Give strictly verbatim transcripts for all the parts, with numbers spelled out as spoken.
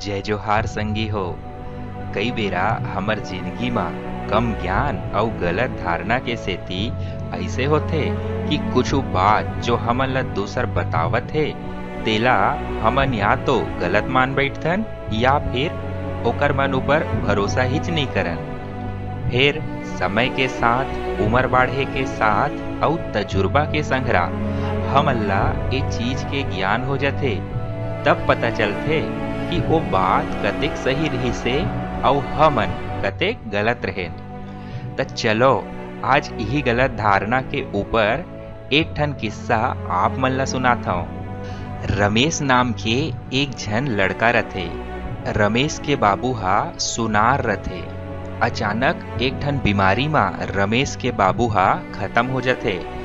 जय जोहार संगी हो। कई बेरा हमर जिंदगी म कम ज्ञान अउ गलत धारणा के सेती अइसे होथे कि कुछु बात जो हमन ल दूसर बतावत हे, तेला हमन या तो गलत मान बइठथन या फिर ओकर मन ऊपर भरोसा हीच नइ करन। फेर समय के साथ, उमर बाढ़े के साथ अउ तजुर्बा के संघरा हमन ला ए चीज के ज्ञान हो जथे। तब पता चलथे कि ओ बात कतेक सही रिहिस हे अउ हमन कतेक गलत रहेन। त चलो, आज इही गलत धारणा के ऊपर एक ठन किस्सा आप मन ला सुनात हव। रमेश नाम के एक झन लड़का रथे। रमेश के बाबू हा सोनार रथे। अचानक एक ठन बीमारी म रमेश के बाबू हा खतम हो जथे।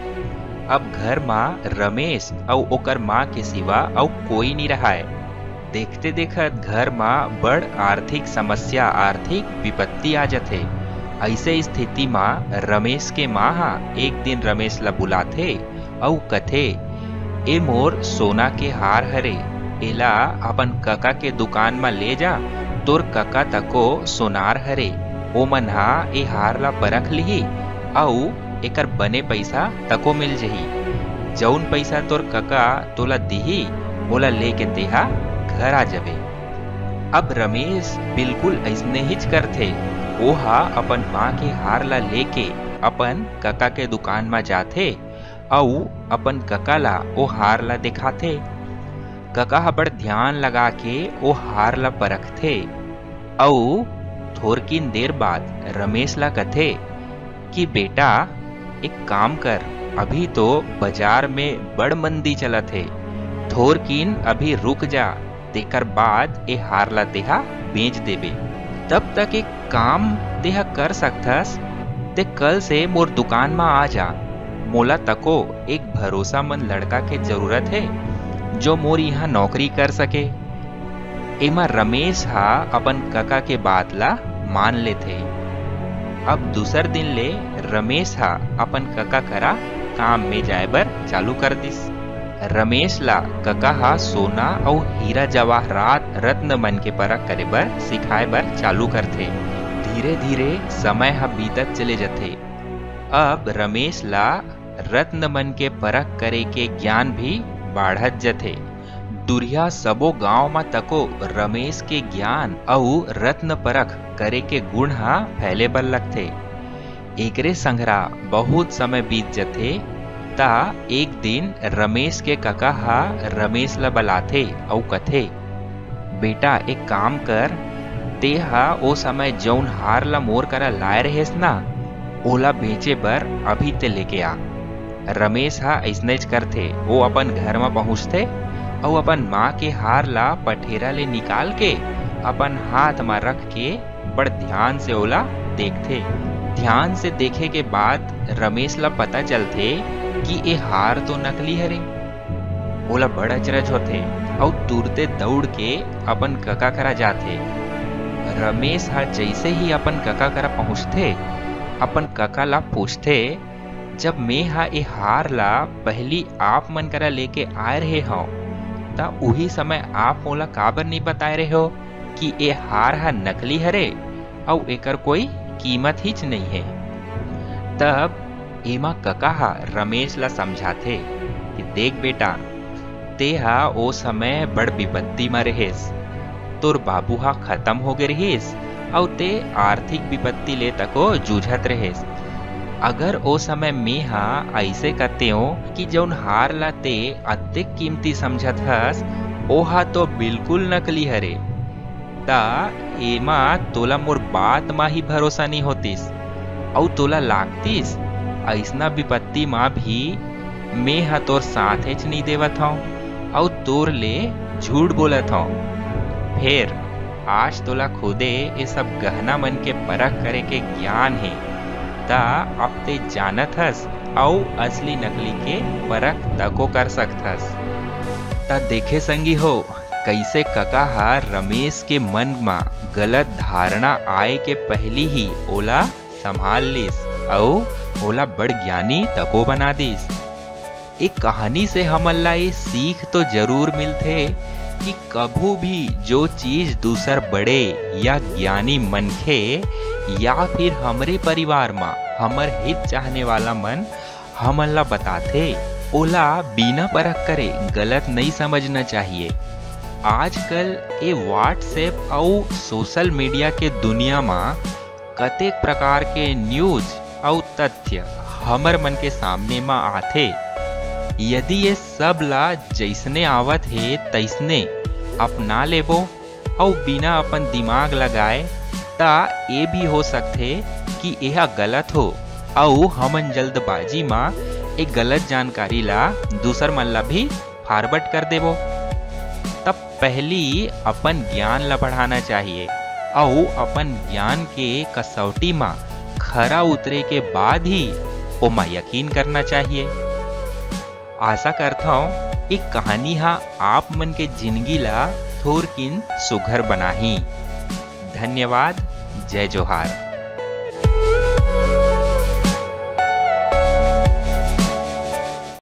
अब घर म रमेश अउ ओकर माँ के सिवा अउ कोई नी रहाय। देखते देखत घर म बड़ आर्थिक समस्या, आर्थिक विपत्ति आ जथे। अइसे स्थिति म रमेश के माँ हा एक दिन रमेश ला बुलाथे अउ कथे, "ए मोर सोना के हार हरे, एला अपन कका के दुकान म ले जा, तोर कका तको सोनार हरे, ओमन हा ए हार ला परख लिही अउ एकर बने पइसा तको मिल जही। जउन पइसा तोर कका तोला दिही, ओला लेके तेहा घर आ जबे।" अब रमेश बिल्कुल अइसने हीच करथे। ओ हा अपन माँ के हार ला लेके अपन कका के दुकान म जाथे अउ अपन कका ला ओ हार ला देखाथे। कका ह बड़ ध्यान लगा के ओ हार ला परखथे अउ थोरकिन देर बाद रमेश ला कथे कि, "बेटा, एक काम कर, अभी तो बाजार में बड़ मंदी चलत हे, थोरकिन अभी रुक जा, तेकर बाद ए हार ला तेहा बेच देबे। तब तक एक काम तेहा कर सकथस, ते कल से मोर दुकान म आ जा, मोला तको एक भरोसामंद लड़का के जरूरत हे, जो मोर इहाँ नौकरी कर सके।" एमा रमेश हा अपन कका के बात ला मान लेथे। अब दूसर दिन ले रमेश हा अपन कका करा काम में जाए बर चालू कर दिस। रमेश ला कका हा सोना अउ हीरा जवाहरात रत्न मन के परख करे बर सिखाए बर चालू करथे। धीरे-धीरे समय हा बीतत चले जथे। अब रमेश ला रत्न मन के परख करे के ज्ञान भी बाढ़त जथे। दुरिहा सबो गांव म तको रमेश के ज्ञान अउ रत्न परख करे के गुण हा फैले बर लगथे। एकरे संघरा बहुत समय बीत जथे, त एक दिन रमेश के कका हा रमेश ला बलाथे अउ कथे, "बेटा, एक काम कर, ते हा ओ समय जउन हार ला मोर करा लाए रहेस ना, ओला बेचे बर अभी ते लेके आ।" रमेश हा अइसनेच करथे। ओ अपन घर म पहुंचथे अउ अपन माँ के हार ला पठेरा ले निकाल के अपन हाथ म रख के बड़ ध्यान से ओला देखथे। ध्यान से देखे के बाद रमेश ला पता चलथे कि ए हार तो नकली हरे। ओला बड़ अचरज होथे अउ तुरते दउड़ के अपन कका करा जाथे। रमेश हा जइसे ही अपन कका करा पहुंचथे, अपन कका ला पूछथे, "जब में हा ए हार ला पहिली आप मन करा लेके आए रहे हव, त उही समय आप मोला काबर नइ बताए रहे हो कि ए हार हा नकली हरे अउ एकर कोई कीमत हीच नइ हे?" तब एमा कका हा रमेश ला समझाथे कि, "देख बेटा, ते हा ओ समय बड़ विपत्ति म रहेस, तोर बाबू हा खतम हो गे रिहिस अउ ते आर्थिक विपत्ति ले तको जूझत रहेस। अगर ओ समय में हा अइसे कतेंव कि जउन हार ला ते अतेक कीमती समझत हस, ओ हा तो बिल्कुल नकली हरे, त एमा तोला मोर बात म ही भरोसा नइ होतिस, अउ तोला लागतिस, अइसना विपत्ति म भी में ह तोर साथेच नइ देवत हंव, अउ तोर ले झूठ बोलत हंव। फेर आज तोला खुदे ए सब गहना मन के परख करे के ज्ञान हे, त अब ते जानत हस, अउ असली नकली के परख तको कर सकथस।" त देखे संगी हो, कइसे कका ह रमेश के मन म गलत धारणा आए के पहिली ही ओला संभाल लिस अउ ओला बड़ ज्ञानी तको बना दिस। ए कहानी से हमन ला ए सीख तो जरूर मिलथे कि कभू भी जो चीज दूसर बड़े या ज्ञानी मनखे या फिर हमरे परिवार म हमर हित चाहने वाला मन हमन ला बताथे, ओला बिना परख करे गलत नइ समझना चाहिए। आजकल ए WhatsApp अउ social media के दुनिया म कतेक प्रकार के news अउ तथ्य हमर मन के सामने म आथे। यदि ये सब ला जइसने आवत हे तइसने अपना लेबो अउ बिना अपन दिमाग लगाए, त ए भी हो सकथे कि एहा गलत हो अउ हमन जल्दबाजी म ए गलत जानकारी ला दूसर मन ला भी forward कर देबो। तब पहली अपन ज्ञान ला बढ़ाना चाहिए अउ अपन ज्ञान के कसौटी म खरा उतरे के बाद ही ओमा यकीन करना चाहिए। आशा करथौं, ये कहानी हा आप मन के जिंदगी ला थोरकिन सुघर बनाही। धन्यवाद। जय जोहार।